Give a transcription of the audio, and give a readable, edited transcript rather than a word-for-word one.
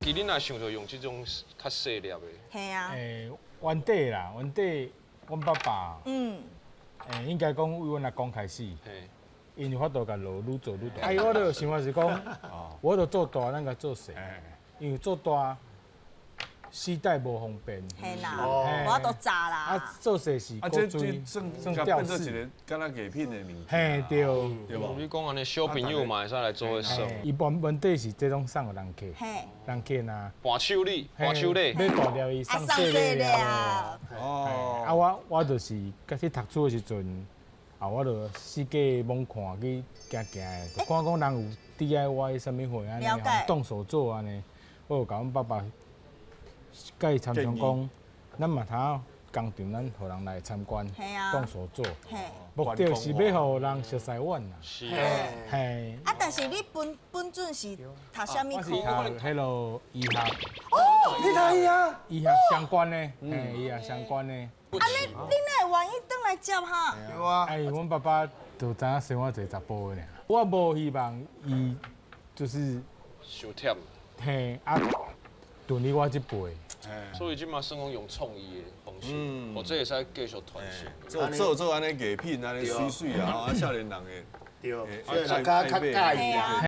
其實你若想著用這種較細粒的，嘿啊，原底啦，原底阮爸爸，應該講為阮阿公開始，𪜶有法度共爐愈做愈大。哎，我就想法是講，我就做大，咱共做細，因為做大攜帶無方便。嘿啦，無法度紮啦。啊，做細是啊，這古錐算算吊變做一飾。個敢若藝品的物件。嘿，對。對無？你講按呢小朋友嘛會使來做伙耍。伊原底是這種送予人客，人客若伴手禮，伴手禮。買大粒伊送細粒啊。哦。啊，我就是開始讀書的時陣，啊，我就四界罔看去行行的，就看講人有 DIY 啥物貨按呢，動手做按呢，我就共阮爸爸佮伊參詳講，咱嘛通工廠，咱予人來參觀，動手做，目的是欲予人熟似阮啦。是啊。嘿。啊，但是你本本準是讀啥物科？我是讀彼囉醫學。哦，你讀醫學？醫學相關的，嘿，醫學相關的。啊，你哪會願意轉來接哈？對啊。哎，阮爸爸就知影生我一个查埔的爾，我無希望伊就是傷忝。嘿，啊，斷佇我這輩。所以這馬算講用創意的方式，或者會使繼續傳承。做做做按呢藝品，按呢媠媠啊，啊少年人的，對，少年人較較佮意啦。